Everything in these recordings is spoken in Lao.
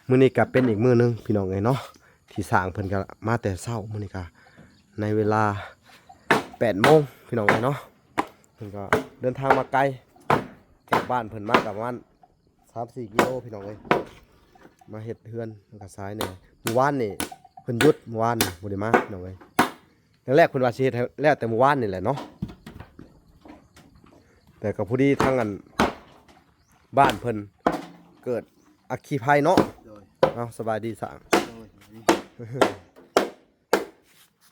ມື້ນີ້ກໍເປັນອີກມື້ໜຶ່ງພີ່ນ້ອງເອີຍເນາະ ທີ່ຊ່າງເພິ່ນກໍມາແຕ່ເຊົ້າ. ມື້ນີ້ກໍໃນເວລາແປດໂມງພີ່ນ້ອງເອີຍເນາະ ເພິ່ນກໍເດີນທາງມາໄກ ຈາກບ້ານເພິ່ນມາກໍປະມານສາມສີ່ກິໂລພີ່ນ້ອງເອີຍ ມາເຮັດເຮືອນ. ເພິ່ນກໍສາຍແດ່ ມື້ວານນີ້ເພິ່ນຢຸດ ມື້ວານນີ້ບໍ່ໄດ້ມາພີ່ນ້ອງເອີຍ. ແລກໆເພິ່ນວ່າຊິເຮັດໃຫ້ແລ້ວແຕ່ມື້ວານນີ້ແຫຼະເນາະ ແຕ່ກໍພໍດີທາງອັນບ້ານເພິ່ນເກີດອັກຄີໄພເນາະ. ໂດຍ ເອົາ ສະບາຍດີຊ່າງ. ໂດຍ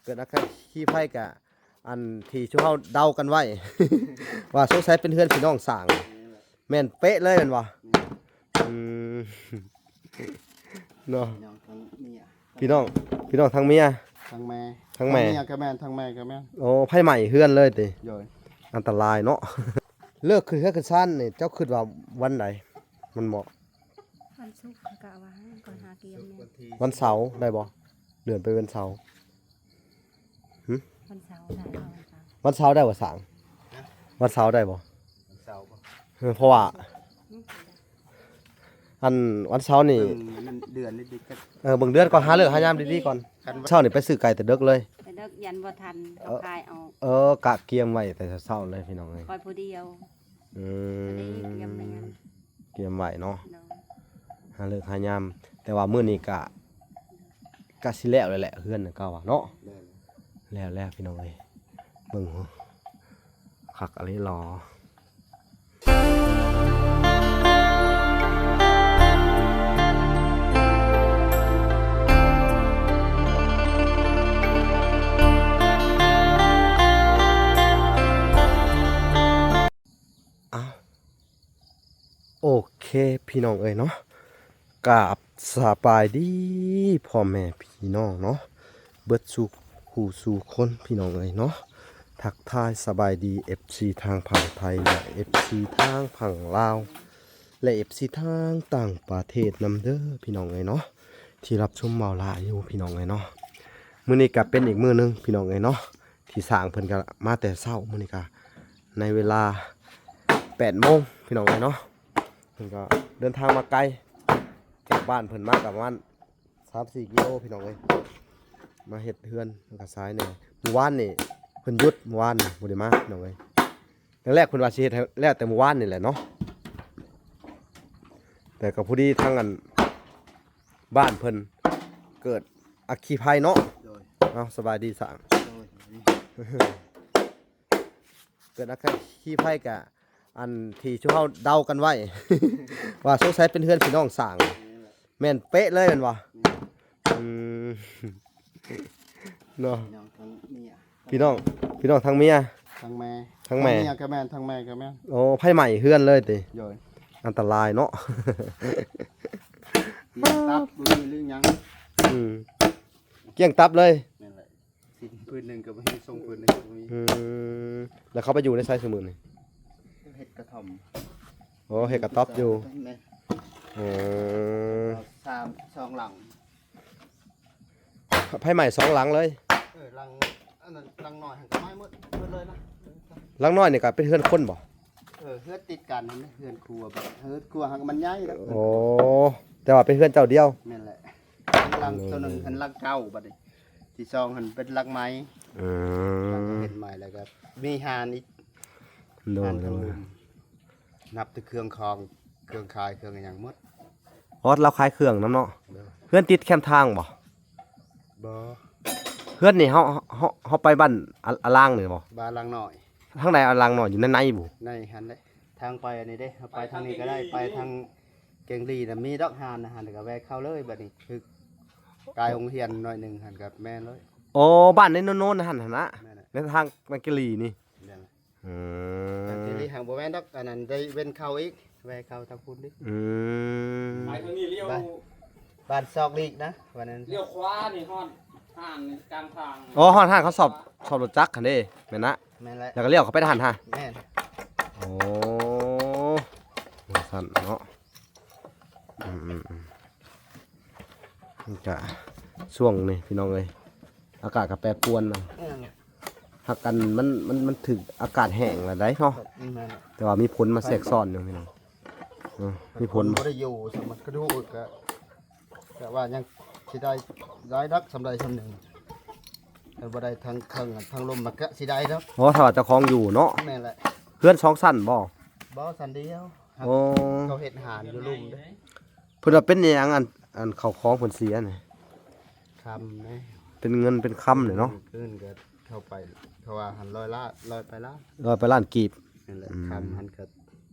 ເກີດອັກຄີໄພກະ ອັນທີ່ຊຸມເຮົາເດົາກັນໄວ້ ວ່າສົງໄສເປັນເຮືອນພີ່ນ້ອງສ້າງ ແມ່ນເປະເລີຍແມ່ນບໍ່? ແມ່ນ ອືມ ເນາະ ພີ່ນ້ອງທັງເມຍ ພີ່ນ້ອງ ພີ່ນ້ອງທັງເມຍ ທັງແມ່ ທັງແມ່ ທັງເມຍກໍແມ່ນ ທັງແມ່ກໍແມ່ນ. ໂອ້ ໄຟໄໝ້ເຮືອນເລີຍຕິ? ໂດຍ ອັນຕະລາຍເນາະ. ເລີກຂຶ້ນເຮືອນຂຶ້ນຊານນີ້ ເຈົ້າຄິດວ່າວັນໃດມັນເໝາະ? ວັນສຸກ ກະວ່າໃຫ້ກ່ອນຫາກຽມແມ່ນ ວັນເສົາໄດ້ບໍ່? ເລື່ອນໄປວັນເສົາ. ຫຶ? ວັນເສົາໄດ້ບໍ່? ວັນເສົາ ວັນເສົາໄດ້ບໍ່ຊ່າງ? ຮະ? ວັນເສົາໄດ້ບໍ່? ວັນເສົາບໍ່? ເອີ ເພາະວ່າ ຫຶ? ອັນວັນເສົານີ້ ເບິ່ງອັນນັ້ນເດືອນດີໆ ເອີ ເບິ່ງເດືອນກ່ອນ ຫາເລີກຫາຍາມດີໆກ່ອນ. ຄັນ ເຊົ້ານີ້ໄປຊື້ໄກ່ແຕ່ເດິກເລີຍ ແຕ່ເດິກ ຢ້ານບໍ່ທັນ ເຂົາຂາຍອອກ. ເອີ ກະກຽມໄວ້ແຕ່ເຊົ້າເລີຍພີ່ນ້ອງເອີຍ ຂ້ອຍຜູ້ດຽວ. ອືມ ກຽມໄວ້ເນາະ ໂດຍ ຫາເລີກຫາຍາມ. ແຕ່ວ່າມື້ນີ້ກະ ກະຊິແລ້ວແລ້ວແຫຼະ ເຮືອນນະ ກະວ່າເນາະ ແລ້ວແລ້ວພີ່ນ້ອງເອີຍ. ເບິ່ງ ຄັກອີ່ຫຼີຫຼໍ. ອ້າວ ໂອເຄພີ່ນ້ອງເອີຍເນາະ ກາບສະບາຍດີພໍ່ແມ່ພີ່ນ້ອງເນາະ ເບິດສູ່ຄູ່ສູ່ຄົນພີ່ນ້ອງເອີຍເນາະ. ທັກທາຍສະບາຍດີ ເອັຟຊີ ທາງຝັ່ງໄທ ແລະ ເອັຟຊີ ທາງຝັ່ງລາວ ແລະ ເອັຟຊີ ທາງຕ່າງປະເທດນຳເດີພີ່ນ້ອງເອີຍເນາະ ທີ່ຮັບຊົມເວົ້າຫຼາຍຢູ່ພີ່ນ້ອງເອີຍເນາະ. ມື້ນີ້ກະເປັນອີກມື້ໜຶ່ງພີ່ນ້ອງເອີຍເນາະ ທີ່ຊ່າງເພິ່ນກະມາແຕ່ເຊົ້າ. ມື້ນີ້ກະໃນເວລາແປດໂມງພີ່ນ້ອງເອີຍເນາະ ເພິ່ນກໍເດີນທາງມາໄກ ຈາກບ້ານເພິ່ນມາກໍປະມານສາມສີ່ກິໂລພີ່ນ້ອງເອີຍ ມາເຮັດເຮືອນ. ເພິ່ນກໍສາຍແດ່ ມື້ວານນີ້ເພິ່ນຢຸດ ມື້ວານນີ້ບໍ່ໄດ້ມາພີ່ນ້ອງເອີຍ. ແລກໆເພິ່ນວ່າຊິເຮັດໃຫ້ແລ້ວແຕ່ມື້ວານນີ້ແຫຼະເນາະ ແຕ່ກໍພໍດີທາງອັນບ້ານເພິ່ນເກີດອັກຄີໄພເນາະ. ໂດຍ ເອົາ ສະບາຍດີຊ່າງ. ໂດຍ ເກີດອັກຄີໄພກະ ອັນທີ່ຊຸມເຮົາເດົາກັນໄວ້ ວ່າສົງໄສເປັນເຮືອນພີ່ນ້ອງສ້າງ ແມ່ນເປະເລີຍແມ່ນບໍ່? ແມ່ນ ອືມ ເນາະ ພີ່ນ້ອງທັງເມຍ ພີ່ນ້ອງ ພີ່ນ້ອງທັງເມຍ ທັງແມ່ ທັງແມ່ ທັງເມຍກໍແມ່ນ ທັງແມ່ກໍແມ່ນ. ໂອ້ ໄຟໄໝ້ເຮືອນເລີຍຕິ? ໂດຍ ອັນຕະລາຍເນາະ ກຽງຕັບບໍ່ມີຫຼືຫຍັງ. ອືມ ກຽງຕັບເລີຍ. ແມ່ນແຫຼະ. ສິ້ນ ພື້ນໜຶ່ງກໍບໍ່ມີ ສົ່ງພື້ນໜຶ່ງກໍບໍ່ມີ. ອືມ ແລ້ວເຂົາໄປຢູ່ໃນໃສຊຸມື້ນີ້? ເຮັດກະທ່ອມ. ໂອ້ ເຮັດກະຕ໊ອບຢູ່. ແມ່ນ. ເອີ ສາມ ສອງຫຼັງ. ໄຟໄໝ້ສອງຫຼັງເລີຍ? ເອີ ຫຼັງ ອັນນັ້ນ ຫຼັງນ້ອຍຫັ້ນກໍໄໝ້ໝົດ ໝົດເລີຍນະ. ຫຼັງນ້ອຍນີ້ກໍເປັນເຮືອນຄົນບໍ່? ເອີ ເຮືອນຕິດກັນຫັ້ນ ເຮືອນຄົວ ເຮືອນຄົວຫັ້ນມັນໃຫຍ່. ໂອ້ ແຕ່ວ່າເປັນເຮືອນເຈົ້າດຽວ. ແມ່ນແຫຼະ. ຫຼັງ ໂດຍ ໂຕໜຶ່ງຫັ້ນຫຼັງເກົ່າ ບັດນີ້ທີສອງຫັ້ນເປັນຫຼັງໃໝ່. ອືມ ຫຼັງເຮັດໃໝ່ ແລ້ວກໍມີຮ້ານອີກ. ໂດຍ ຮ້ານຂະໜົມ ໂດຍ ນັບແຕ່ເຄື່ອງຂອງ ເຄື່ອງຂາຍ ເຄື່ອງຫຍັງໝົດ. ອໍ ລາວຂາຍເຄື່ອງນຳເນາະ. ໂດຍ ເຮືອນຕິດແຄມທາງບໍ່? ບໍ່ ເຮືອນນີ້ເຮົາ ເຮົາ ເຮົາໄປບ້ານອາ ອາລາງນີ້ບໍ່? ບ້ານອາລາງນ້ອຍ. ທາງໃດອາລາງນ້ອຍ? ຢູ່ໃນໃນບໍ່? ໃນຫັ້ນເດ້. ທາງໄປອັນນີ້ເດ້ ເຮົາໄປທາງນີ້ກໍໄດ້ ໄປທາງແກງລີນະ ມີດອກຮ້ານອາຫານ ກໍແວ່ເຂົ້າເລີຍ. ບັດນີ້ຄືກາຍໂຮງຮຽນໜ້ອຍໜຶ່ງຫັ້ນກໍແມ່ນເລີຍ. ອໍ ບ້ານໃນໂນນໆຫັ້ນຫັ້ນນະ. ແມ່ນແຫຼະ. ໃນທາງແກງລີນີ້. ແມ່ນແຫຼະ. ອືມ ແກງລີຫັ້ນບໍ່ແມ່ນດອກ ອັນນັ້ນໄດ້ເວັ້ນເຂົ້າອີກ ແວ່ເຂົ້າທາງພຸ້ນເດ້. ອືມ ໄປທາງນີ້ລ້ຽວ ບ້ານ ບ້ານຊອກຫຼີກນະ ວ່ານັ້ນ. ລ້ຽວຂວານີ້ຮອດຮ້ານກາງທາງ. ອໍ ຮອດຮ້ານເຂົາສອບ ສອບລົດຈັກຫັ້ນເດ້ ແມ່ນນະ? ແມ່ນແຫຼະ. ແລ້ວກໍລ້ຽວເຂົ້າໄປຮ້ານຫັ້ນ. ແມ່ນ. ໂອ້ ວ່າຊັ້ນເນາະ. ອືມໆໆ ມັນກະຊ່ວງນີ້ພີ່ນ້ອງເອີຍ ອາກາດກໍແປປວນນະ. ແມ່ນ. ຫາກອັນມັນ ມັນ ມັນຖືກອາກາດແຫ້ງລະໄດ໋ເນາະ. ແມ່ນ. ແຕ່ວ່າມີຝົນມາແຊກຊ້ອນຢູ່ພີ່ນ້ອງເນາະ ມີຝົນ ມັນບໍ່ໄດ້ຢູ່ ສຳລັບກະດູກກະ ແຕ່ວ່າຍັງຊິໄດ້ຫຼາຍດອກ ສ່ຳໃດສ່ຳໜຶ່ງ ແຕ່ບໍ່ໄດ້ທັງເຄິ່ງທັງລຸ່ມ ມັນກະຊິໄດ້ດອກ. ໂອ້ ຖ້າວ່າເຈົ້າຂອງຢູ່ເນາະ. ແມ່ນແຫຼະ. ເຮືອນສອງຊັ້ນບໍ່? ບໍ່ ຊັ້ນດຽວ. ໂອ້ ເຂົາເຮັດຫານຢູ່ລຸ່ມເດ້. ເພິ່ນວ່າເປັນອີຫຍັງ ອັນ ອັນເຂົ້າຂອງເພິ່ນເສຍນີ້? ຄຳເດ້. ເປັນເງິນເປັນຄຳນີ້ເນາະ. ເງິນກໍເຂົ້າໄປ ເຂົາວ່າຫັ້ນ ຮ້ອຍລ້ານ ຮ້ອຍປາຍລ້ານ ຮ້ອຍປາຍລ້ານກີບ. ນັ້ນແຫຼະ. ອືມ ຄຳຫັ້ນກໍ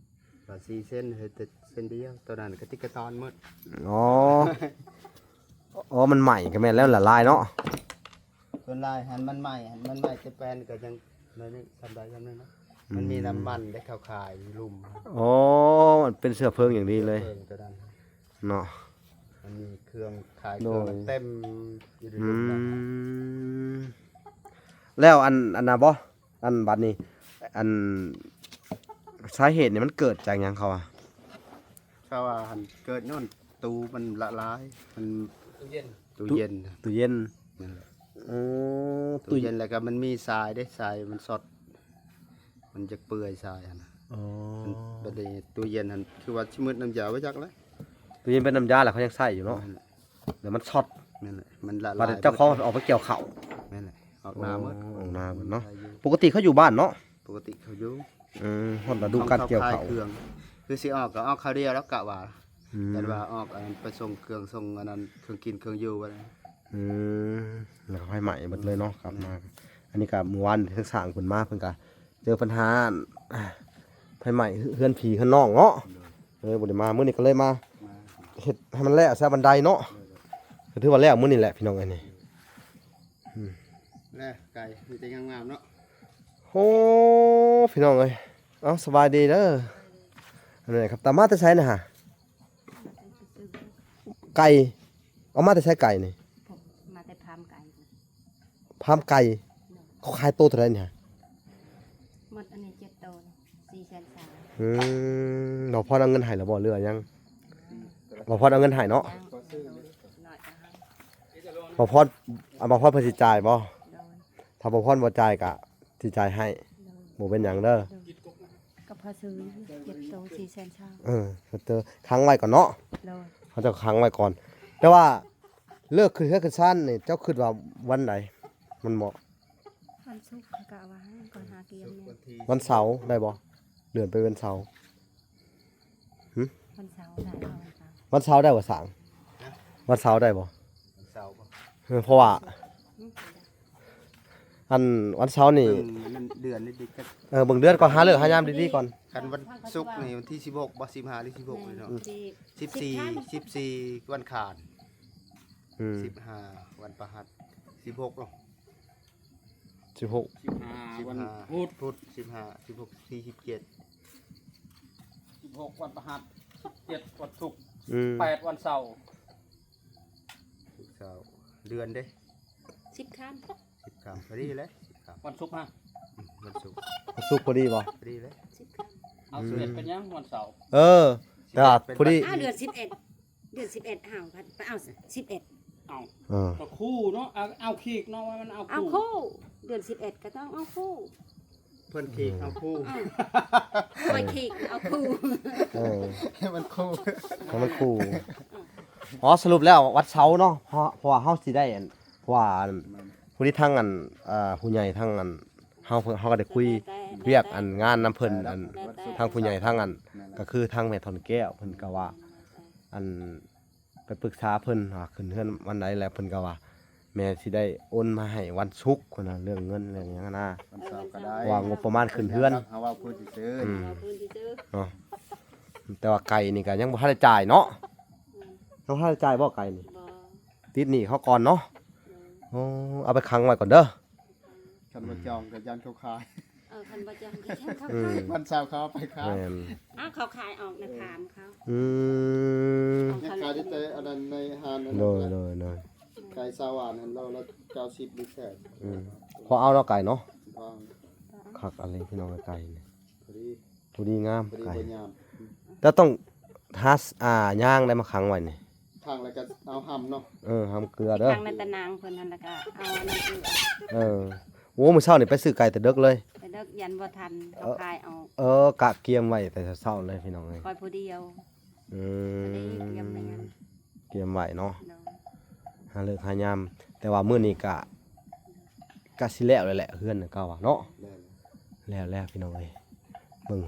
ວ່າສີ່ເຊັນ ເຮັດແຕ່ເຊັນດຽວ ໂຕນັ້ນກະຕິກະຕອນໝົດ. ອໍ ອໍ ມັນໃໝ້ກໍແມ່ນແລ້ວລະລາຍເນາະ. ສ່ວນຫຼາຍຫັ້ນມັນໃໝ່ ຫັ້ນມັນໃໝ່ແຕ່ແປນກໍຍັງໜ້ອຍໜຶ່ງ ສ່ຳໃດສ່ຳໜຶ່ງເນາະ. ອືມ ມັນມີນ້ຳມັນໄດ້ ເຂົາຂາຍຢູ່ລຸ່ມ. ອໍ ມັນເປັນເຊື້ອເພີງຢ່າງດີເລີຍ ເຊື້ອເພີງໂຕນັ້ນເນາະ. ມັນມີເຄື່ອງຂາຍ ເຄື່ອງເຕັມຢູ່ໃນ ອືມ ແລ້ວອັນ ອັນນະບໍ່ ອັນບັດນີ້ ອັນສາເຫດນີ້ມັນເກີດຈາກຫຍັງເຂົາວ່າ? ເຂົາວ່າຫັ້ນເກີດຍ້ອນຕູ້ມັນລະລາຍ ມັນ ຕູ້ເຢັນ ຕູ້ເຢັນ ຕູ້ເຢັນ. ນັ້ນແຫຼະ. ໂອ້ ຕູ້ເຢັນ ຕູ້ເຢັນ ແລ້ວກໍມັນມີສາຍເດ້ ສາຍມັນຊັອດ ມັນຈະເປື່ອຍສາຍຫັ້ນນະ. ອໍ ມັນບັດນີ້ຕູ້ເຢັນຫັ້ນຄືວ່າຊິໝົດນ້ຳຢາໄວ້ຈັກແລ້ວ. ຕູ້ເຢັນເປັນນ້ຳຢາແລ້ວ ເຂົາຍັງໃຊ້ຢູ່ເນາະ. ນັ້ນແຫຼະ. ແລ້ວມັນຊັອດ. ນັ້ນແຫຼະ ມັນລະລາຍ. ບາດເຈົ້າຂອງເອົາໄປກ່ຽວເຂົ້າ. ນັ້ນແຫຼະ ອອກນາໝົດ. ອໍ ອອກນາໝົດເນາະ. ໄດ້ຢູ່ ປົກກະຕິເຂົາຢູ່ບ້ານເນາະ. ປົກກະຕິເຂົາຢູ່. ອືມ ຮອດລະດູການກ່ຽວເຂົ້າ. ເຂົາຂາຍເຄື່ອງ ຄືຊິອອກກໍອອກຄາວດຽວແລ້ວ ກະວ່າ ອືມ ແຕ່ວ່າອອກອັນໄປສົ່ງເຄື່ອງ ສົ່ງອັນນັ້ນ ເຄື່ອງກິນເຄື່ອງຢູ່. ອືມ ແລ້ວກໍໄຟໄໝ້ໝົດເລີຍເນາະ. ກັບມາ ອັນນີ້ກໍມື້ວານທາງຊ່າງເພິ່ນມາ ເພິ່ນກໍເຈີບັນຫາໄຟໄໝ້ເຮືອນພີ່ເຮືອນນ້ອງເນາະ. ເລີຍບໍ່ໄດ້ມາ ມື້ນີ້ກໍເລີຍມາເຮັດໃຫ້ມັນແລ້ວຊະ ບັນໄດເນາະ. ກໍຖືວ່າແລ້ວມື້ນີ້ແຫຼະ ພີ່ນ້ອງເອີຍນີ້. ແລ້ວໄກ່ມີແຕ່ງາມໆເນາະ. ໂອ້ ພີ່ນ້ອງເອີຍ ເອົາ ສະບາຍດີເດີ. ອັນນີ້ຄັບ ຕາມມາແຕ່ໃສນະຫະ? ໄກ່ ເອົາມາແຕ່ໃສໄກ່ນີ້? ມາແຕ່ຟາມໄກ່. ຟາມໄກ່ ເຂົາຂາຍໂຕເທົ່າໃດນີ້ຫະ? ໝົດອັນນີ້ເຈັດໂຕ ສີ່ແສນສາມ. ອືມ ບ່າວພອນເອົາເງິນໃຫ້ແລ້ວບໍ່ ຫຼືວ່າຍັງ? ບ່າວພອນເອົາເງິນໃຫ້ເນາະ. ບ່າວພອນ ບ່າວພອນເພິ່ນຊິຈ່າຍບໍ່? ຖ້າບ່າວພອນບໍ່ຈ່າຍກະຊິຈ່າຍໃຫ້. ບໍ່ເປັນຫຍັງເດີ. ກໍພໍຊື້ເຈັດໂຕ ສີ່ແສນສາມ. ເອີ ຄັງໄວ້ກ່ອນເນາະ. ເຂົາເຈົ້າຄັງໄວ້ກ່ອນ. ແຕ່ວ່າ ເລີກຂຶ້ນເຮືອນຂຶ້ນຊານນີ້ ເຈົ້າຄິດວ່າວັນໃດມັນເໝາະ? ວັນສຸກ ກະວ່າໃຫ້ກ່ອນຫາກຽມແມ່ນ. ວັນເສົາໄດ້ບໍ່? ເລື່ອນໄປວັນເສົາ. ຫຶ? ວັນເສົາໄດ້ບໍ່? ວັນເສົາ ວັນເສົາໄດ້ບໍ່ຊ່າງ? ຮະ? ວັນເສົາໄດ້ບໍ່? ວັນເສົາບໍ່? ເອີ ເພາະວ່າ ອັນ ວັນເສົານີ້ ເບິ່ງເດືອນດີໆ ເອີ ເບິ່ງເດືອນກ່ອນ ຫາເລີກຫາຍາມດີໆກ່ອນ. ຄັນວັນສຸກນີ້ ວັນທີສິບຫົກບໍ່ ສິບຫ້າ ຫຼື ສິບຫົກນີ້ເນາະ. ສິບສີ່ ສິບສີ່ ວັນຄານ. ອືມ ສິບຫ້າ ວັນພະຫັດ. ສິບຫົກເນາະ. ສິບຫົກ ສິບຫ້າ ວັນພຸດ ພຸດ ສິບຫ້າ ສິບຫົກ ສິບສີ່ ສິບເຈັດ ສິບຫົກ ວັນພະຫັດ. ສິບເຈັດ ວັນສຸກ. ອືມ ແປດ ວັນເສົາ. ເສົາ ເດືອນເດ້? ສິບຄ່ຳ ສິບຄ່ຳ ພໍດີແຫຼະ ສິບຄ່ຳ. ວັນສຸກຫະ? ອືມ ວັນສຸກ ວັນສຸກພໍດີບໍ່? ພໍດີແຫຼະ ສິບຄ່ຳ. ເອົາ ອືມ ສິບເອັດ ເປັນຫຍັງ ວັນເສົາ? ເອີ ແຕ່ວ່າພໍດີ ອ້າວ ເດືອນສິບເອັດ ເດືອນສິບເອັດ ເຮົາໄປເອົາສິບເອັດ. ເອົາ ເອີ ກໍຄູ່ເນາະ ເອົາ ເອົາຄີກເນາະ ວ່າມັນເອົາ ເອົາຄູ່ ຄູ່ ເດືອນສິບເອັດກໍຕ້ອງເອົາຄູ່. ເພິ່ນຄີກເອົາຄູ່ ເອີ ຂ້ອຍຄີກເອົາຄູ່. ເອີ ໃຫ້ມັນຄູ່ ໃຫ້ມັນຄູ່. ອໍ ສະຫຼຸບແລ້ວວັນເສົາເນາະ ເພາະ ເພາະວ່າເຮົາຊິໄດ້ອັນ ເພາະວ່າອັນ ແມ່ນ ຜູ້ທີ່ທາງອັນ ເອີ ຜູ້ໃຫຍ່ທາງອັນ ເຮົາ ເຮົາກໍໄດ້ຄຸຍ ແຕ່ ແຕ່ ວຽກອັນງານນຳເພິ່ນ ແຕ່ ອັນ ແຕ່ ທາງຜູ້ໃຫຍ່ທາງອັນ ແມ່ນແຫຼະ ກໍຄືທາງແມ່ທອນແກ້ວ ເພິ່ນກໍວ່າ ແມ່ນແຕ່ ອັນ ໄປປຶກສາເພິ່ນວ່າຂຶ້ນເຮືອນວັນໃດ ແລ້ວເພິ່ນກໍວ່າ ແມ່ຊິໄດ້ໂອນມາໃຫ້ວັນສຸກພຸ້ນນະ ເລື່ອງເງິນເລື່ອງຫຍັງນະ ວັນເສົາກໍໄດ້ ເພາະວ່າງົບປະມານຂຶ້ນເຮືອນ ເຮົາເວົ້າພື້ນຊື່ໆ ອືມ ເວົ້າພື້ນຊື່ໆ ເນາະ. ແຕ່ວ່າໄກ່ນີ້ກໍຍັງບໍ່ທັນໄດ້ຈ່າຍເນາະ. ອືມ ຍັງບໍ່ທັນໄດ້ຈ່າຍບໍ່ໄກ່ນີ້? ບໍ່ ຕິດໜີ້ເຂົາກ່ອນເນາະ. ໂດຍ ໂອ້ ເອົາໄປຂັງໄວ້ກ່ອນເດີ. ຄັນບໍ່ຈອງກໍຢ້ານເຂົາຂາຍ. ເອີ ຄັນບໍ່ຈອງກໍຢ້ານເຂົາຂາຍ. ອືມ ວັນເສົາເຂົາເອົາໄປຂາຍ. ແມ່ນ ອ້າວ ເຂົາຂາຍອອກໃນຟາມເຂົາ. ອືມ ຍັງຂາຍໄດ້ແຕ່ອັນນັ້ນໃນຮ້ານນັ້ນ. ໂດຍ ໂດຍ ໂດຍ ໄກ່ສາວຫວານຫັ້ນ ໂລລະເກົ້າສິບ ຫຼື ແສນ. ອືມ ພໍເອົາເນາະໄກ່ເນາະ. ພໍ ຄັກອີ່ຫຼີພີ່ນ້ອງ ໄກ່ນີ້ ພໍດີ ພໍດີງາມ ພໍດີ ໄກ່ ບໍ່ຍາມ. ແຕ່ຕ້ອງຫາ ອ່າ ຍາງໄດ້ມາຂັງໄວ້ນີ້ ຂັງແລ້ວກໍເອົາຫຳເນາະ. ເອີ ຫຳເກືອເດີ ຂັງໃນຕາໜ່າງເພິ່ນຫັ້ນ ແລ້ວກໍເອົາອັນນັ້ນເກືອ. ເອີ ໂອ້ ມື້ເຊົ້ານີ້ໄປຊື້ໄກ່ແຕ່ເດິກເລີຍ ແຕ່ເດິກ ຢ້ານບໍ່ທັນ ເຂົາຂາຍອອກ. ເອີ ກະກຽມໄວ້ແຕ່ເຊົ້າໆເລີຍພີ່ນ້ອງເອີຍ ຂ້ອຍຜູ້ດຽວ. ອືມ ກຽມໄວ້ເນາະ. ໂດຍ ຫາເລີກຫາຍາມ ແຕ່ວ່າມື້ນີ້ກະ ກະຊິແລ້ວແລ້ວແຫຼະ ເຮືອນເກົ່າອະເນາະ. ແລ້ວແລ້ວ ແລ້ວແລ້ວພີ່ນ້ອງເອີຍ ເບິ່ງ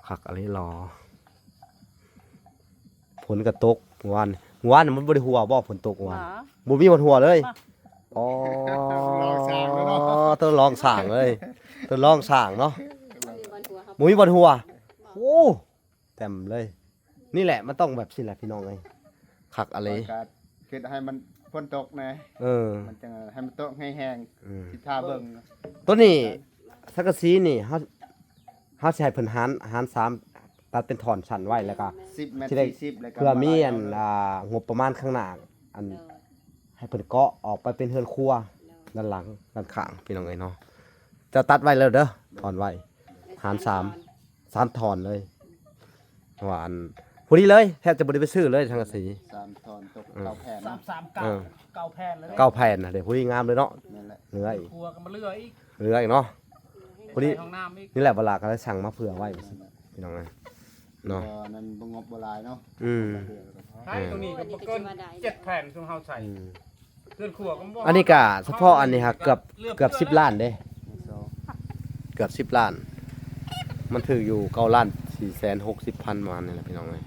ຄັກອີ່ຫຼີຫຼໍ. ຝົນກະຕົກມື້ວານ ມື້ວານມັນບໍ່ໄດ້ຫົວບໍ່ ຝົນຕົກມື້ວານ? ບໍ່ມີວັນຫົວເລີຍ. ອໍ ລອງສ້າງເລີຍເນາະ ຕ້ອງລອງສ້າງເລີຍ ຕ້ອງລອງສ້າງເນາະ. ບໍ່ມີວັນຫົວ ບໍ່ມີວັນຫົວ. ໂອ້ ແຕ່ມເລີຍ ນີ້ແຫຼະ ມັນຕ້ອງແບບຊີ້ແຫຼະພີ່ນ້ອງເອີຍ ຄັກອີ່ຫຼີ. ຂ້ອຍກະຄິດໃຫ້ມັນຝົນຕົກແດ່ ເອີ ມັນຈັ່ງໃຫ້ມັນຕົກແຮງໆ ອືມ ຊິຖ້າເບິ່ງ. ໂຕນີ້ ສັງກະສີນີ້ ເຮົາ ເຮົາຊິໃຫ້ເພິ່ນຫານ ຫານສາມ ຕັດເປັນທ່ອນຊັ້ນໄວ້ ແລ້ວກະ ສິບແມັດ ຊິໄດ້ ສີ່ສິບ ແລ້ວກະ ເພື່ອມີອັນ ມາໄລ່ເອົາເລີຍ ອ່າ ງົບປະມານຂ້າງໜ້າ ອັນ ໂດຍ ໃຫ້ເພິ່ນເກາະອອກໄປເປັນເຮືອນຄົວ ໂດຍ ດ້ານຫຼັງ ດ້ານຂ້າງ ພີ່ນ້ອງເອີຍເນາະ. ຈະຕັດໄວ້ແລ້ວເດີ ໂດຍ ທ່ອນໄວ້ ໂດຍ ຫານສາມ ສາມທ່ອນ ສາມທ່ອນເລີຍ ເພາະວ່າອັນ ພໍດີເລີຍ ແທບຈະບໍ່ໄດ້ໄປຊື້ເລີຍສັງກະສີ ສາມທ່ອນຕົກ ເອີ ເກົ້າແຜ່ນ ສາມ ເນາະ ສາມ ເກົ້າ ເກົ້າແຜ່ນເລີຍ ເກົ້າແຜ່ນນະ ເດ ພໍດີງາມເລີຍເນາະ. ແມ່ນແຫຼະ ເຫຼືອອີກ ເຮືອນຄົວກໍມາເຫຼືອອີກ ເຫຼືອອີກເນາະ. ພໍດີ ມີຫ້ອງນ້ຳອີກ ນີ້ແຫຼະ ເວລາກໍໄດ້ສັ່ງມາເຜື່ອໄວ້ ພີ່ນ້ອງເອີຍເນາະ. ບໍ່ ອັນນັ້ນບໍ່ ງົບບໍ່ຫຼາຍເນາະ ອືມ ມາເຜື່ອ ໃຊ້ໂຕນີ້ກໍບໍ່ເກີນ ໂອ້ ເຈັດແຜ່ນ ຊຸມເຮົາໃຊ້ ອືມ ເຮືອນຄົວກໍບໍ່ ອັນນີ້ກະສະເພາະອັນນີ້ຫາເກືອບ ເກືອບສິບລ້ານເດ້ ເກືອບສິບລ້ານ ມັນຖືກຢູ່ເກົ້າລ້ານສີ່ແສນຫົກສິບພັນ ປະມານນີ້ແຫຼະ ພີ່ນ້ອງເອີຍ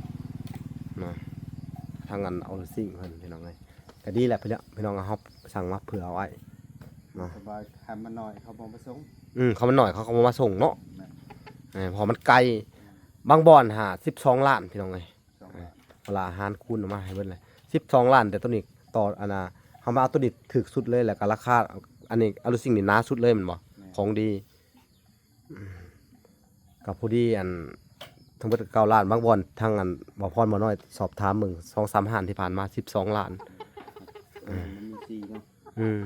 ເນາະ. ທາງອັນ Housing ເພິ່ນ ພີ່ນ້ອງເອີຍ ກະດີແຫຼະ ພີ່ນ້ອງ ພີ່ນ້ອງເຮົາສັ່ງມາເຜື່ອເອົາໄວ້ເນາະ. ສະບາຍ ຄັນມັນໜ້ອຍເຂົາບໍ່ມາສົ່ງ ອືມ ຄັນມັນໜ້ອຍເຂົາກໍບໍ່ມາສົ່ງເນາະ ແມ່ນ ເອີ ເພາະມັນໄກ ບາງບ່ອນຫາສິບສອງລ້ານ ພີ່ນ້ອງເອີຍ ສອງລ້ານ ເວລາຫານຄູນອອກມາໃຫ້ເບິດເລີຍ ສິບສອງລ້ານ. ແຕ່ໂຕນີ້ຕໍ່ ອັນນ່າ ເຮົາມາເອົາໂຕນີ້ຖືກສຸດເລີຍ ແລ້ວກໍລາຄາ ອັນນີ້ Housing ນີ້ໜາສຸດເລີຍແມ່ນບໍ່ ແມ່ນ ຂອງດີ ອືມ ກໍພໍດີ ອັນ ທັງເບິດກໍເກົ້າລ້ານ ບາງບ່ອນ ທາງອັນ ບ່າວພອນ ບ່າວນ້ອຍ ສອບຖາມເບິ່ງ ສອງສາມຮ້ານທີ່ຜ່ານມາ ສິບສອງລ້ານ ເອີ ມັນມີສີ່ເນາະ ອືມ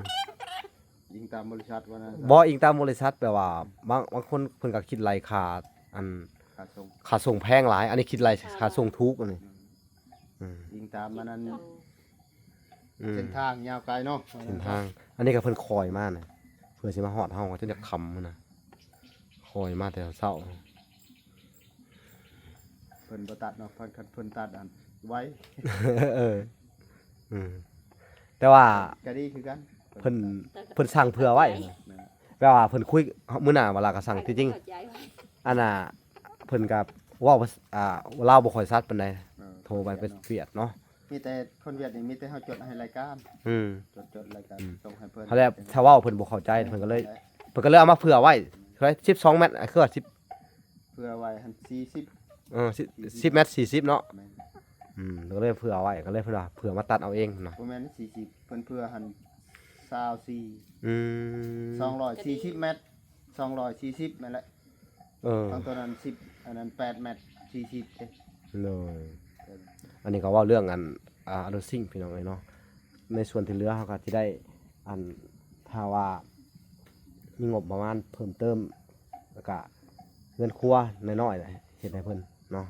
ອີງຕາມບໍລິສັດວ່ານັ້ນ ບໍ່ ອີງຕາມບໍລິສັດ ແບບວ່າບາງ ບາງຄົນເພິ່ນກໍຄິດໄລ່ຄ່າ ອັນ ຄ່າສົ່ງ ຄ່າສົ່ງແພງຫຼາຍ ອັນນີ້ຄິດໄລ່ຄ່າສົ່ງຖືກ ອັນນີ້ ອືມ ອີງຕາມອັນນັ້ນ ອືມ ເສັ້ນທາງຍາວໄກເນາະ ເສັ້ນທາງ ອັນນີ້ກໍເພິ່ນຄອຍມານະ ເພື່ອຊິມາຮອດເຮົາ ຈົນຈະຄ່ຳພຸ້ນນະ ຄອຍມາແຕ່ເຊົ້າ. ເພິ່ນບໍ່ຕັດເນາະ ເພິ່ນ ຄັນເພິ່ນຕັດອັນໄວ ເອີ ອືມ ແຕ່ວ່າກໍດີຄືກັນ ເພິ່ນ ເພິ່ນສັ່ງເຜື່ອໄວ້ ແມ່ນ ແປວ່າເພິ່ນຄຸຍ ມື້ໜ້າເວລາກໍສັ່ງ ທີ່ຈິງ ເຂົ້າໃຈໄວ ອັນນ່າ ເພິ່ນກໍເວົ້າພາສາ ອ່າ ລາວບໍ່ຄ່ອຍຊັດປານໃດ ເອີ ໂທໄປເປັນຫວຽດເນາະ ມີແຕ່ຄົນຫວຽດນີ້ ມີແຕ່ເຮົາຈົດໃຫ້ລາຍການ ອືມ ຈົດ ຈົດລາຍການ ອືມ ສົ່ງໃຫ້ເພິ່ນ ຫັ້ນແຫຼະ ຖ້າເວົ້າເພິ່ນບໍ່ເຂົ້າໃຈ ເພິ່ນກໍເລີຍ ເພິ່ນກໍເລີຍເອົາມາເຜື່ອໄວ້ ເທົ່າໃດ ສິບສອງແມັດ ອ່າ ຄືວ່າສິບ ເຜື່ອໄວ້ຫັ້ນສີ່ສິບ ເອີ ສິບ ສິບແມັດສີ່ສິບເນາະ ແມ່ນ ອືມ ກໍເລີຍເຜື່ອໄວ້ ກໍເລີຍເພິ່ນວ່າເຜື່ອມາຕັດເອົາເອງນະ ບໍ່ແມ່ນສີ່ສິບ ເພິ່ນເຜື່ອຫັ້ນຊາວສີ່ ອືມ ສອງຮ້ອຍສີ່ສິບແມັດ ສອງຮ້ອຍສີ່ສິບແມ່ນແຫຼະ ເອີ ທາງໂຕນັ້ນສິບ ອັນນັ້ນແປດແມັດສີ່ສິບເດ້ ໂດຍ ເອີ ອັນນີ້ກໍເວົ້າເລື່ອງອັນ ອ່າ Housing ພີ່ນ້ອງເອີຍເນາະ ໃນສ່ວນທີ່ເຫຼືອເຮົາກໍຊິໄດ້ ອັນ ຖ້າວ່າມີງົບປະມານເພີ່ມເຕີມ ແລ້ວກະເຮືອນຄົວນ້ອຍໆ ເຮັດໃຫ້ເພິ່ນເນາະ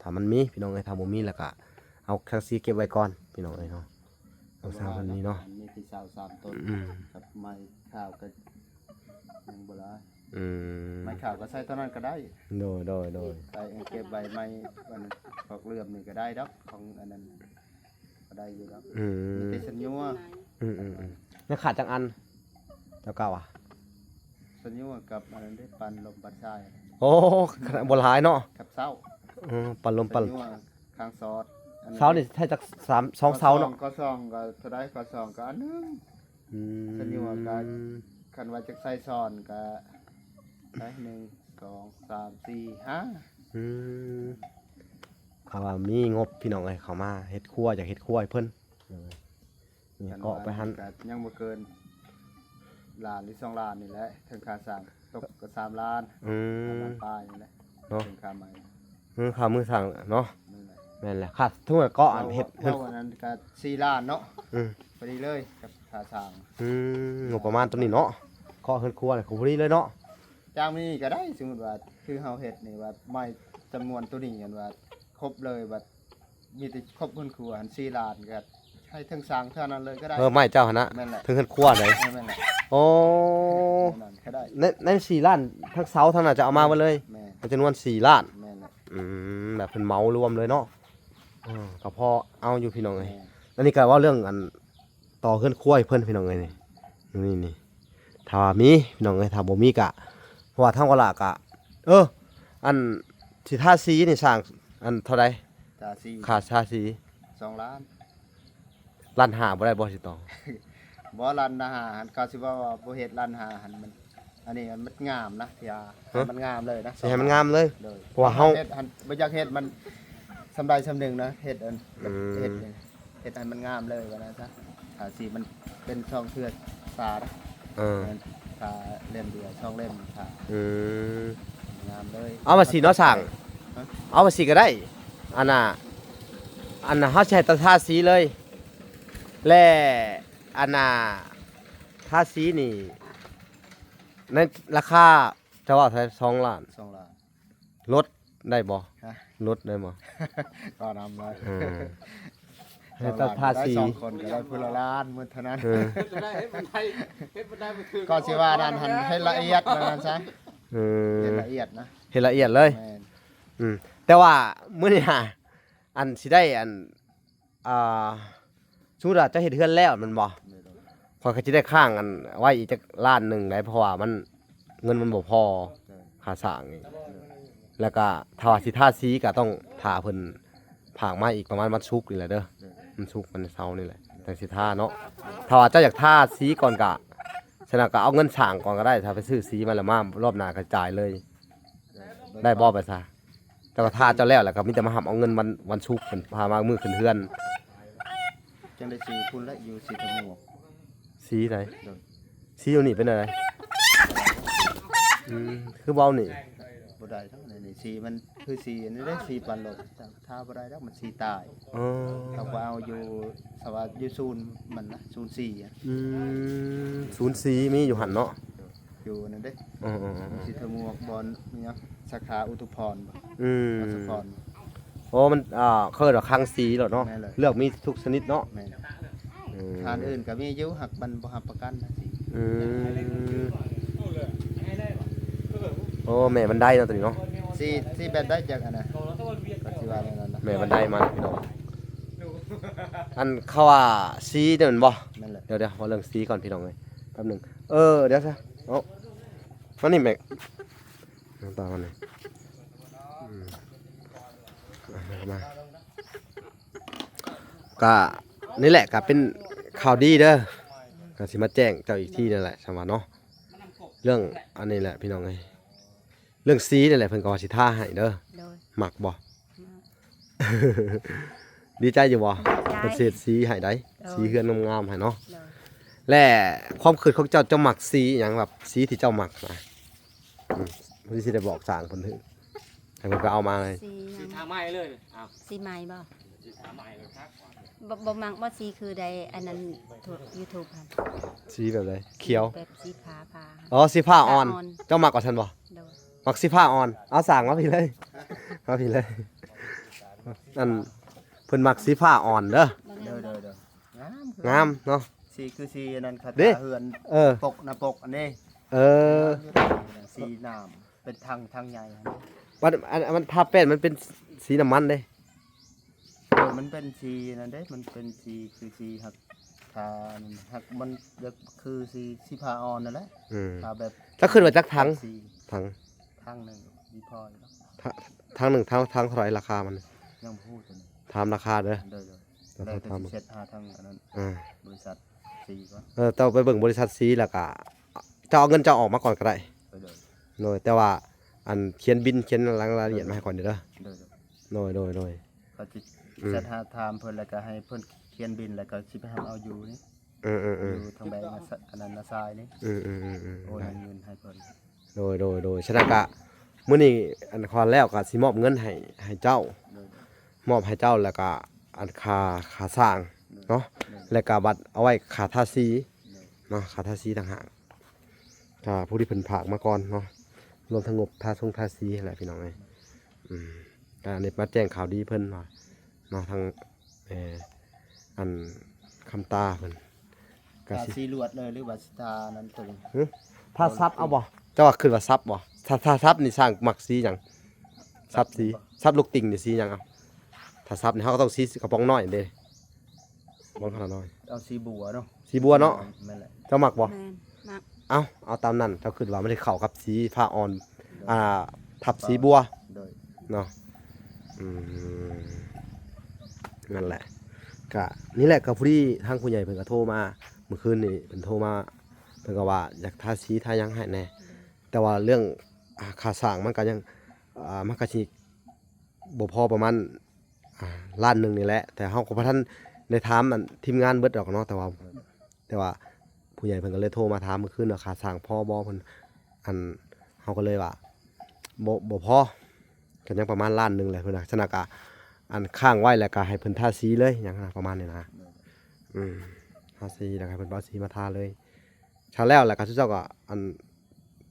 ຖ້າມັນມີ ພີ່ນ້ອງເອີຍ ຖ້າບໍ່ມີແລ້ວກະເອົາສັງກະສີເກັບໄວ້ກ່ອນ ພີ່ນ້ອງເອີຍເນາະ ຕ້ອງສ້າງເພິ່ນນີ້ເນາະ ມີທີ່ເສົາສາມຕົ້ນ ອືມ ກັບໄມ້ຂາວກໍຍັງບໍ່ຫຼາຍ ອືມ ໄມ້ຂາວກໍໃສ່ເທົ່ານັ້ນກໍໄດ້ ໂດຍ ໂດຍ ໂດຍ ໃສ່ເກັບໄວ້ໄມ້ ອັນ ພວກເຫຼື້ອມນີ້ກໍໄດ້ດອກ ຂອງອັນນັ້ນ ກໍໄດ້ຢູ່ດອກ ອືມ ມີແຕ່ສັນຍົວ ອືມໆໆ ຍັງຂາດຈັກອັນ ແລ້ວກໍວ່າ ສັນຍົວກັບອັນນັ້ນເດ້ ປັນລົມປັນຊາຍ ໂອ້ ບໍ່ຫຼາຍເນາະ ກັບເສົາ ເອີ ປັນລົມປັນ ສັນຍົວ ຄາງສອດ ອັນນັ້ນ ເສົານີ້ໃຊ້ຈັກສາມ ສອງເສົາເນາະ ກໍສອງ ກໍເທົ່າໃດ ກໍສອງ ກໍອັນໜຶ່ງ ອືມ ສັນຍົວກໍ ຄັນວ່າຈະໃສ່ຊ້ອນກໍ ໄດ້ ໜຶ່ງ ສອງ ສາມ ສີ່ ຫ້າ ອືມ ເຂົາວ່າມີງົບ ພີ່ນ້ອງເອີຍ ເຂົາມາເຮັດຄົວ ຢາກເຮັດຄົວໃຫ້ເພິ່ນ ເອີ ນີ້ເກາະໄປຫັ້ນ ກໍຍັງບໍ່ເກີນລ້ານ ຫຼື ສອງລ້ານນີ້ແຫຼະ ເຖິງຄ່າສ້າງ ຕົກກໍສາມລ້ານ ອືມ ປາຍນີ້ແຫຼະ ເນາະ ເຖິງຄ່າໃໝ່ ເອີ ຄ່າມືສ້າງເນາະ ແມ່ນແຫຼະ ຄ່າທຸກເກາະ ເວົ້າ ເຮັດ ເວົ້າອັນນັ້ນກໍສີ່ລ້ານເນາະ ອືມ ພໍດີເລີຍກັບຄ່າສ້າງ ອືມ ງົບປະມານຕົວນີ້ເນາະ ເກາະເຮືອນຄົວນີ້ກໍພໍດີເລີຍເນາະ ຈາກນີ້ກໍໄດ້ ສົມມຸດວ່າຄືເຮົາເຮັດນີ້ ວ່າໄມ້ຈຳນວນຕົວນີ້ ອັນວ່າຄົບເລີຍ ວ່າມີແຕ່ຄົບເຮືອນຄົວຫັ້ນ ສີ່ລ້ານ ກໍໃຫ້ເຖິງສ້າງເທົ່ານັ້ນເລີຍກໍໄດ້ ເອີ ໄມ້ເຈົ້າຫັ້ນນະ ແມ່ນແຫຼະ ເຖິງເຮືອນຄົວໄດ໋ ເອີ ແມ່ນແຫຼະ ໂອ້ ນັ້ນກໍໄດ້ ໃນ ໃນສີ່ລ້ານ ທັງເສົາທັງນັ້ນຈະເອົາມາເບິດເລີຍ ແມ່ນ ໃນຈຳນວນສີ່ລ້ານ ແມ່ນແຫຼະ ອືມ ແບບເພິ່ນເໝົາລວມເລີຍເນາະ ເອີ ກໍພໍເອົາຢູ່ ພີ່ນ້ອງເອີຍ ແມ່ນ ອັນນີ້ກໍເວົ້າເລື່ອງອັນຕໍ່ເຮືອນຄົວໃຫ້ເພິ່ນ ພີ່ນ້ອງເອີຍ ນີ້ ນີ້ ນີ້ ຖ້າວ່າມີ ພີ່ນ້ອງເອີຍ ຖ້າບໍ່ມີກະ ເພາະວ່າທາງວະລະກະ ເອີ ອັນຊິທາສີນີ້ສ້າງອັນເທົ່າໃດ? ທາສີ ຄ່າທາສີ ສອງລ້ານ ລ້ານຫ້າບໍ່ໄດ້ບໍ່ ຊິຕໍ່? ບໍ່ ລ້ານຫ້າຫັ້ນ ເຂົາຊິເວົ້າວ່າບໍ່ເຮັດລ້ານຫ້າຫັ້ນ ມັນ ອັນນີ້ມັນງາມນະ ທີ່ວ່າ ຮະ? ໃຫ້ມັນງາມເລີຍນະ ຊິໃຫ້ມັນງາມເລີຍ ໂດຍ ເພາະວ່າເຮົາ ເຮັດຫັ້ນ ບໍ່ຢາກເຮັດມັນສ່ຳໃດສ່ຳໜຶ່ງນະ ເຮັດອັນ ອືມ ເຮັດ ເຮັດໃຫ້ມັນງາມເລີຍວ່າຊັ້ນຊະ ຖ້າສີມັນເປັນສອງເທື່ອ ສາ ເອີ ຖ້າເຫຼັ້ມດຽວສອງເຫຼັ້ມ ຖ້າ ອືມ ງາມເລີຍ ເອົາວ່າສີເນາະຊ່າງ ຮະ? ເອົາວ່າສີກໍໄດ້ ອັນນ່າ ອັນນ່າ ເຮົາຊິໃຫ້ຕາທາສີເລີຍ ແລະ ອັນນ່າ ທາສີນີ້ ໃນລາຄາ ເຈົ້າເວົ້າເທົ່າໃດ? ສອງລ້ານ ສອງລ້ານ ລົດໄດ້ບໍ່? ຮະ? ລົດໄດ້ບໍ່? ກໍນຳໄດ້ ເອີ ໃຫ້ຕາທາສີ ສອງຄົນກໍໄດ້ຜູ້ລະລ້ານໝົດເທົ່ານັ້ນ ເອີ ເຮັດບໍ່ໄດ້ ເຮັດບໍ່ໄດ້ບໍ່ຖືກ ກໍຊິວ່ານັ້ນຫັ້ນ ເຮັດລະອຽດວ່ານັ້ນຊະ ເອີ ເຮັດລະອຽດນະ ເຮັດລະອຽດເລີຍ ແມ່ນ ອືມ ແຕ່ວ່າມື້ນີ້ຫາ ອັນຊິໄດ້ອັນ ອ່າ ສົມມຸດວ່າເຈົ້າເຮັດເຮືອນແລ້ວແມ່ນບໍ່? ໂດຍ ໂດຍ ຂ້ອຍກໍຊິໄດ້ຄ້າງອັນໄວ້ອີກຈັກລ້ານໜຶ່ງໄດ໋ ເພາະວ່າມັນ ເງິນມັນບໍ່ພໍ ໂດຍ ຄ່າສ້າງນີ້ ໂດຍ ແລ້ວກໍຖ້າວ່າຊິທາສີກໍຕ້ອງຖ້າເພິ່ນຝາກມາອີກປະມານວັນສຸກນີ້ແຫຼະເດີ ໂດຍ ວັນສຸກວັນເສົານີ້ແຫຼະ ໂດຍ ຈັ່ງຊິທາເນາະ ຖ້າວ່າເຈົ້າຢາກທາສີກ່ອນກໍ ສະນັ້ນກໍເອົາເງິນສ້າງກ່ອນກໍໄດ້ ຖ້າໄປຊື້ສີມາແລ້ວມາລອບໜ້າກໍຈ່າຍເລີຍ ໂດຍ ໄດ້ບໍ່? ໄປຊະ ເຈົ້າກໍຖ້າເຈົ້າແລ້ວ ແລ້ວກໍມີແຕ່ມາຮັບເອົາເງິນວັນ ວັນສຸກເພິ່ນພາມາມື້ຂຶ້ນເຮືອນ ຈັ່ງໄດ້ສີພຸ້ນແຫຼະ ຢູ່ສີທະໝວກ ສີໃດ? ໂດຍ ສີຢູ່ນີ້ເປັນແນວໃດ? ອືມ ຄືເວົ້ານີ້ ບໍ່ໄດ້ດອກ ນີ້ສີມັນຄືສີອັນນີ້ເດ້ ສີປັນໂລດ ຖ້າບໍ່ໄດ້ດອກ ມັນສີຕາຍ ເອີ ເຮົາກໍເອົາຢູ່ ສະວ່າຢູ່ສູນມັນນະ ສູນສີ ອືມ ສູນສີມີຢູ່ຫັ້ນເນາະ ໂດຍ ຢູ່ອັນນັ້ນເດ້ ເອີໆໆໆ ສີທະໝວກ ບ່ອນຫຍັງ ສາຂາອຸທຸພອນບໍ່? ອືມ ອັດສະພອນ ໂອ້ ມັນ ອ່າ ເອີ້ນວ່າຄັງສີໂລດເນາະ ແມ່ນເລີຍ ເລືອກມີທຸກຊະນິດເນາະ ແມ່ນ ອືມ ຮ້ານອື່ນກໍມີຢູ່ ຫາກມັນບໍ່ຮັບປະກັນນະສີ ອືມ ໂອ້ ແມ່ບັນໄດເນາະ ຕົວນີ້ເນາະ ສີ ສີແບບໃດຈັ່ງອັນນະ ກໍຊິວ່າແນວນັ້ນນະ ແມ່ບັນໄດມັນ ພີ່ນ້ອງ ອັນເຂົາວ່າສີນີ້ແມ່ນບໍ່? ແມ່ນແຫຼະ ດຽວໆ ເວົ້າເລື່ອງສີກ່ອນ ພີ່ນ້ອງເອີຍ ແປັບໜຶ່ງ ເອີ ດຽວຊະ ເອົາ ມານີ້ແມັກ ຕາມານີ້ ອືມ ມາ ກະນີ້ແຫຼະ ກະເປັນຂ່າວດີເດີ ກະຊິມາແຈ້ງເຈົ້າອີກທີນັ້ນແຫຼະ ສຳວ່າເນາະ ເລື່ອງອັນນີ້ແຫຼະ ພີ່ນ້ອງເອີຍ ເລື່ອງສີນີ້ແຫຼະ ເພິ່ນກໍວ່າຊິທາໃຫ້ເດີ ໂດຍ ມັກບໍ່? ມັກ ດີໃຈຢູ່ບໍ່? ດີໃຈ ເພິ່ນເສດສີໃຫ້ໄດ໋ ໂດຍ ສີເຮືອນງາມໆໃຫ້ເນາະ ໂດຍ ແລະ ຄວາມຄິດຂອງເຈົ້າ ເຈົ້າມັກສີຫຍັງ ແບບສີທີ່ເຈົ້າມັກນະ? ອືມ ເພິ່ນຊິໄດ້ບອກຊ່າງເພິ່ນ ໃຫ້ເພິ່ນໄປເອົາມາເລີຍ ສີຫຍັງ? ສີທາໄມ້ເລີຍ ອ້າວ ສີໄມ້ບໍ່? ສີທາໄມ້ເລີຍຄັກ ບໍ່ ບໍ່ມັກບໍ່ ສີຄືໃດ ອັນນັ້ນ YouTube ຫັ້ນ ສີແບບໃດ? ຂຽວ ແບບສີຟ້າໆ ອໍ ສີຟ້າອ່ອນ ຟ້າອ່ອນ ເຈົ້າມັກວ່າຊັ້ນບໍ່? ໂດຍ ມັກສີຟ້າອ່ອນ ເອົາສ້າງມາພີ້ເລີຍ ມາພີ້ເລີຍ ອັນ ເພິ່ນມັກສີຟ້າອ່ອນເດີ ໂດຍ ໂດຍ ໂດຍ ງາມ ງາມເນາະ ສີຄືສີອັນນັ້ນ ເດ້ ເຮືອນ ເອີ ປົກໜ້າປົກອັນນີ້ ເອີ ງາມຢູ່ ສີນ້ຳ ເປັນຖັງ ຖັງໃຫຍ່ຫັ້ນ ມັນ ອັນ ມັນທາແປ້ນ ມັນເປັນສີນ້ຳມັນເດ້ ເອີ ມັນເປັນສີນັ້ນເດ້ ມັນເປັນສີຄືສີ ຫາກ ຖ້າ ຫາກມັນຢາກຄືສີ ສີຟ້າອ່ອນນັ້ນແຫຼະ ອືມ ຖ້າແບບ ຈັກຄືນວ່າຈັກຖັງ ສີ ຖັງ ຖັງໜຶ່ງມີພໍຢູ່ດອກ ຖັງ ຖັງໜຶ່ງ ຖັງ ຖັງເທົ່າໃດລາຄາມັນ? ຍັງບໍ່ຮູ້ຕົວນີ້ ຖາມລາຄາເດີ ໂດຍໆ ແລ້ວກໍຊິເຊັດຫາທາງອັນນັ້ນ ອ່າ ບໍລິສັດສີກ່ອນ ເອີ ເຈົ້າໄປເບິ່ງບໍລິສັດສີ ແລ້ວກໍເຈົ້າເອົາເງິນເຈົ້າອອກມາກ່ອນກໍໄດ້ ໂດຍໆ ໂດຍ ແຕ່ວ່າ ອັນ ຂຽນບິນ ຂຽນລາຍລະອຽດມາໃຫ້ຂ້ອຍແດ່ເດີ ໂດຍໆ ໂດຍ ໂດຍ ໂດຍ ຂ້ອຍຊິ ອືມ ແຊັດຫາຖາມເພິ່ນ ແລ້ວກໍໃຫ້ເພິ່ນຂຽນບິນ ແລ້ວກໍຊິໄປຮັບເອົາຢູ່ນີ້ ເອີໆໆ ຢູ່ທາງແບງ ອັນນັ້ນນາຊາຍນີ້ ອືມໆໆໆ ໂອນເງິນໃຫ້ເພິ່ນ ໂດຍໆໆ ສະນັ້ນກະ ມື້ນີ້ ອັນ ຂ້ອຍແລ້ວກະຊິມອບເງິນໃຫ້ ໃຫ້ເຈົ້າ ໂດຍ ມອບໃຫ້ເຈົ້າ ແລ້ວກະ ອັນ ຄ່າ ຄ່າສ້າງ ໂດຍ ເນາະ ໂດຍ ແລ້ວກະບັດເອົາໄວ້ຄ່າທາສີ ໂດຍ ເນາະ ຄ່າທາສີຕ່າງຫາກ ຖ້າຜູ້ທີ່ເພິ່ນຝາກມາກ່ອນເນາະ ລວມທັງງົບທາຊົງທາສີຫັ້ນແຫຼະ ພີ່ນ້ອງເອີຍ ອືມ ກະອັນນີ້ມາແຈ້ງຂ່າວດີເພິ່ນວ່າເນາະ ທາງ ເອີ ອັນ ຄຳຕາເພິ່ນ ກະ ທາ ຊິ ສີລວດເລີຍ ຫຼືວ່າຊິທານັ້ນຕົວນີ້ ຫື? ທາສັບເອົາບໍ່? ເຈົ້າວ່າຄິດວ່າສັບບໍ່? ຖ້າ ຖ້າສັບນີ້ຊ່າງມັກສີຫຍັງ? ສັບສີ ສັບບໍ່? ສັບລູກຕິ່ງນີ້ສີຫຍັງເອົາ? ຖ້າສັບນີ້ເຮົາກໍຕ້ອງສີກະປ໋ອງນ້ອຍເດ້. ບໍ່ຂະໜາດນ້ອຍ ເອົາສີບົວເນາະ ສີບົວເນາະ ແມ່ນແຫຼະ ເຈົ້າມັກບໍ່ ແມ່ນມັກ ເອົ້າ ເອົາຕາມນັ້ນ ເຈົ້າຄິດວ່າມັນຊິເຂົ້າກັບສີຟ້າອ່ອນ ອ່າ ທັບສີບົວ ໂດຍ ເນາະ ອືມ ນັ້ນແຫຼະ ກະນີ້ແຫຼະ ກະພໍດີທາງຜູ້ໃຫຍ່ເພິ່ນກະໂທມາ ມື້ຄືນນີ້ເພິ່ນໂທມາ ເພິ່ນກະວ່າຢາກທາສີທາຫຍັງໃຫ້ແດ່ ແຕ່ວ່າເລື່ອງ ອ່າ ຄ່າສ້າງມັນກະຍັງ ອ່າ ມັນກະຊິບໍ່ພໍປະມານ ອ່າ ລ້ານໜຶ່ງນີ້ແຫຼະ ແຕ່ເຮົາກໍບໍ່ທັນໄດ້ຖາມອັນທີມງານເບິດດອກເນາະ ແຕ່ວ່າ ແຕ່ວ່າຜູ້ໃຫຍ່ເພິ່ນກໍເລີຍໂທມາຖາມມື້ຄືນວ່າຄ່າສ້າງພໍບໍ່ ເພິ່ນ ອັນ ເຮົາກໍເລີຍວ່າ ບໍ່ ບໍ່ພໍ ກໍຍັງປະມານລ້ານໜຶ່ງແຫຼະ ເພິ່ນວ່າ ສະນັ້ນກະ ອັນ ຄ້າງໄວ້ ແລ້ວກະໃຫ້ເພິ່ນທາສີເລີຍ ຫຍັງນະ ປະມານນີ້ນະ ອືມ ທາສີ ແລ້ວກະໃຫ້ເພິ່ນເອົາສີມາທາເລີຍ ຖ້າແລ້ວ ແລ້ວກະຊຸມເຈົ້າກໍ ອັນ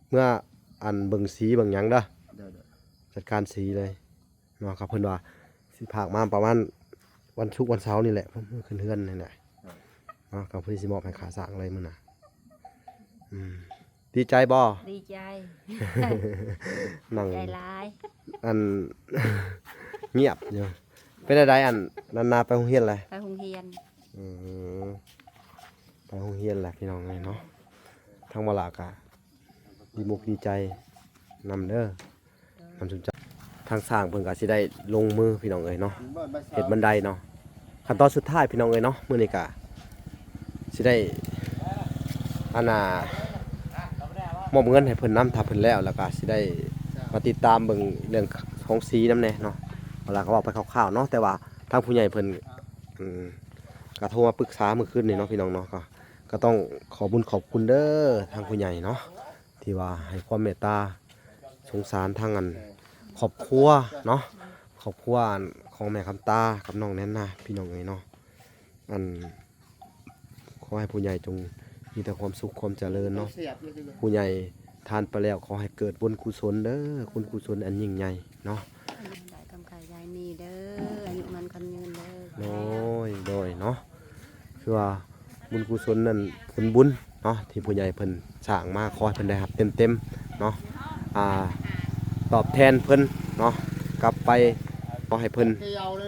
ເມືອ ອັນ ເບິ່ງສີເບິ່ງຫຍັງເດີ ໂດຍໆ ຈັດການສີເລີຍ ເນາະ ກໍເພິ່ນວ່າຊິພາກມາປະມານວັນສຸກວັນເສົານີ້ແຫຼະ ເພິ່ນຂຶ້ນເຮືອນນີ້ແຫຼະ ເນາະ ກໍເພິ່ນຊິມອບໃຫ້ຂ້າສ້າງເລີຍມື້ໜ້າ ອືມ ດີໃຈບໍ່? ດີໃຈ ນັ່ງ ດີໃຈຫຼາຍ ອັນ ງຽບຢູ່ ເປັນຈັ່ງໃດ ອັນ ນານາໄປໂຮງຮຽນແລ້ວ? ໄປໂຮງຮຽນ ອືມ ໄປໂຮງຮຽນແຫຼະພີ່ນ້ອງເອີຍເນາະ ທາງບໍ່ຫຼ້າກະດີມຸກດີໃຈນຳເດີ ນຳຊຸມເຈົ້າ ທາງຊ່າງເພິ່ນກະຊິໄດ້ລົງມືພີ່ນ້ອງເອີຍເນາະ ເຮັດບັນໄດເນາະ ຂັ້ນຕອນສຸດທ້າຍພີ່ນ້ອງເອີຍເນາະ ມື້ນີ້ກະຊິໄດ້ ອັນນ່າ ມອບເງິນໃຫ້ເພິ່ນນຳ ຖ້າເພິ່ນແລ້ວ ແລ້ວກະຊິໄດ້ມາຕິດຕາມເບິ່ງເລື່ອງຂອງສີນຳແດ່ເນາະ ເວລາກໍເວົ້າໄປຄ່າວໆເນາະ ແຕ່ວ່າທາງຜູ້ໃຫຍ່ເພິ່ນ ອືມ ກະໂທມາປຶກສາມື້ຄືນນີ້ເນາະພີ່ນ້ອງເນາະ ກໍ ກໍຕ້ອງຂອບບຸນຂອບຄຸນເດີທາງຜູ້ໃຫຍ່ເນາະ ທີ່ວ່າໃຫ້ຄວາມເມດຕາສົງສານທາງອັນຄອບຄົວເນາະ ຄອບຄົວອັນຂອງແມ່ຄຳຕາກັບນ້ອງແນນນາ ພີ່ນ້ອງເອີຍເນາະ ອັນ ຂໍໃຫ້ຜູ້ໃຫຍ່ຈົ່ງມີແຕ່ຄວາມສຸກຄວາມຈະເລີນເນາະ ຜູ້ໃຫຍ່ທານໄປແລ້ວ ຂໍໃຫ້ເກີດບຸນກຸສົນເດີ ບຸນກຸສົນອັນຍິ່ງໃຫຍ່ເນາະ ອາຍຸໝັ້ນຂວາຍຍາຍມີເດີ ອາຍຸໝັ້ນຂວັນຍືນເດີ ໂດຍ ໂດຍເນາະ ຄືວ່າບຸນກຸສົນນັ້ນ ຜົນບຸນເນາະ ທີ່ຜູ້ໃຫຍ່ເພິ່ນສ້າງມາ ຂໍໃຫ້ເພິ່ນໄດ້ຮັບເຕັມໆເນາະ ອ່າ ຕອບແທນເພິ່ນເນາະ ກັບໄປ ຂໍໃຫ້ເພິ່ນ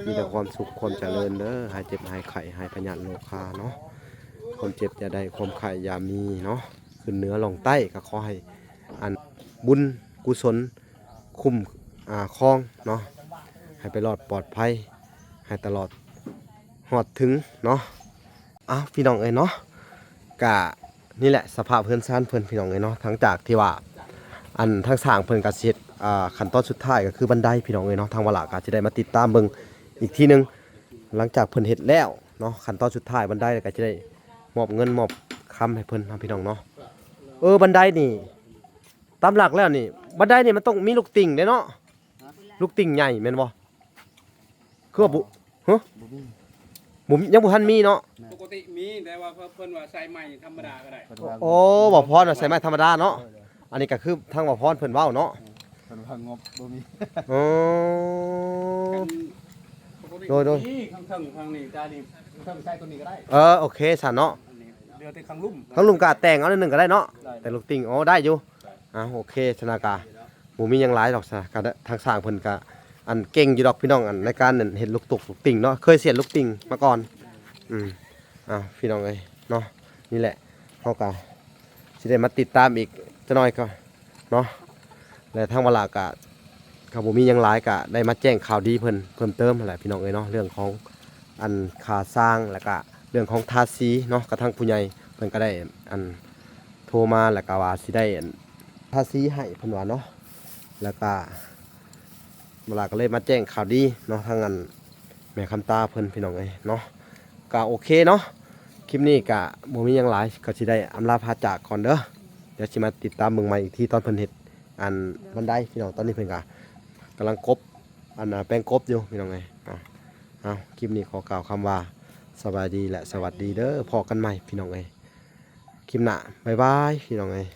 ມີແຕ່ຄວາມສຸກຄວາມຈະເລີນເດີ ຫາຍເຈັບຫາຍໄຂ້ ຫາຍພະຍາດໂລຄາເນາະ ຄວາມເຈັບຢ່າໄດ້ ຄວາມໄຂ້ຢ່າມີເນາະ ຂຶ້ນເໜືອລ່ອງໃຕ້ ກໍຂໍໃຫ້ອັນບຸນກຸສົນ ຄຸ້ມ ອາ ຄອງເນາະ ໃຫ້ໄປລອດປອດໄພ ໃຫ້ຕະຫຼອດຮອດເຖິງເນາະ ອ້າວ ພີ່ນ້ອງເອີຍເນາະ ກະນີ້ແຫຼະສະພາບເຮືອນຊານເພິ່ນພີ່ນ້ອງເອີຍເນາະ ຫຼັງຈາກທີ່ວ່າ ອັນ ທາງຊ່າງເພິ່ນກະຊິເຮັດ ອາ ຂັ້ນຕອນສຸດທ້າຍກໍຄືບັນໄດພີ່ນ້ອງເອີຍເນາະ ທາງວາລະກະຊິໄດ້ມາຕິດຕາມເບິ່ງອີກທີໜຶ່ງ ຫຼັງຈາກເພິ່ນເຮັດແລ້ວເນາະ ຂັ້ນຕອນສຸດທ້າຍບັນໄດ ແລ້ວກະຊິໄດ້ມອບເງິນມອບຄຳໃຫ້ເພິ່ນເນາະ ພີ່ນ້ອງເນາະ ເອີ ບັນໄດນີ້ ຕາມຫຼັກແລ້ວນີ້ ບັນໄດນີ້ມັນຕ້ອງມີລູກຕິ່ງເດ້ເນາະ ລູກຕິ່ງໃຫຍ່ແມ່ນບໍ່? ຄືວ່າບໍ່ ຮະ? ບໍ່ມີ ບໍ່ ຍັງບໍ່ທັນມີເນາະ ແມ່ນ ປົກກະຕິມີ ແຕ່ວ່າເພິ່ນວ່າໃຊ້ໄມ້ທຳມະດາກໍໄດ້ ເພິ່ນວ່າ ໂອ້ ບໍ່ພໍນວ່າໃຊ້ໄມ້ທຳມະດາເນາະ ເອີ ອັນນີ້ກໍຄືທາງບໍ່ພອນເພິ່ນເວົ້າເນາະ ເພິ່ນວ່າງົບບໍ່ມີ ເອີ ໂດຍໆ ມີທາງເທິງທາງນີ້ ຕານີ້ ເທິງໃຊ້ຕົວນີ້ກໍໄດ້ ເອີ ໂອເຄຊັ້ນເນາະ ອັນນີ້ເຫຼືອແຕ່ຂ້າງລຸ່ມ ຂ້າງລຸ່ມກໍແຕ່ງເອົາໜ້ອຍໜຶ່ງກໍໄດ້ເນາະ ແຕ່ລູກຕິ່ງ ໂອ້ ໄດ້ຢູ່ ອ່າ ໂອເຄຊັ້ນນະ ກະບໍ່ມີຫຍັງຫຼາຍດອກຊະ ກະທາງຊ່າງເພິ່ນກະ ອັນ ເກັ່ງຢູ່ດອກພີ່ນ້ອງ ອັນ ໃນການ ອັນ ເຮັດລູກຕຸກລູກຕິ່ງເນາະ ເຄີຍສຽນລູກຕິ່ງມາກ່ອນ ອືມ ອ່າ ພີ່ນ້ອງເອີຍເນາະ ນີ້ແຫຼະ ເຮົາກະຊິໄດ້ມາຕິດຕາມອີກຈັກໜ່ອຍກໍເນາະ ແລະ ທາງວາລະກະ ກໍບໍ່ມີຫຍັງຫຼາຍ ກະໄດ້ມາແຈ້ງຂ່າວດີເພິ່ນເພີ່ມເຕີມຫັ້ນແຫຼະ ພີ່ນ້ອງເອີຍເນາະ ເລື່ອງຂອງ ອັນ ຄ່າຊ່າງ ແລ້ວກະເລື່ອງຂອງທາສີເນາະ ກະທາງຜູ້ໃຫຍ່ເພິ່ນກໍໄດ້ ອັນ ໂທມາ ແລ້ວກະວ່າຊິໄດ້ ອັນ ທາສີໃຫ້ເພິ່ນວ່າເນາະ ແລ້ວກະ ເວລາກໍເລີຍມາແຈ້ງຂ່າວດີເນາະ ທາງ ອັນ ແມ່ຄຳຕາເພິ່ນ ພີ່ນ້ອງເອີຍເນາະ ກະໂອເຄເນາະ ຄລິບນີ້ກະບໍ່ມີຫຍັງຫຼາຍ ກໍຊິໄດ້ອຳລາພາຈາກກ່ອນເດີ ດຽວຊິມາຕິດຕາມເບິ່ງໃໝ່ອີກທີຕອນເພິ່ນເຮັດ ອັນ ບັນໄດ ພີ່ນ້ອງ ຕອນນີ້ເພິ່ນກະກຳລັງກົບ ອັນ ແປງກົບຢູ່ ພີ່ນ້ອງເອີຍ ເອົາ ຄລິບນີ້ຂໍກ່າວຄຳວ່າ ສະບາຍດີ ແລະ ສະຫວັດດີເດີ ພໍ້ກັນໃໝ່ ພີ່ນ້ອງເອີຍ ຄລິບໜ້າ ບາຍບາຍ ພີ່ນ້ອງເອີຍ.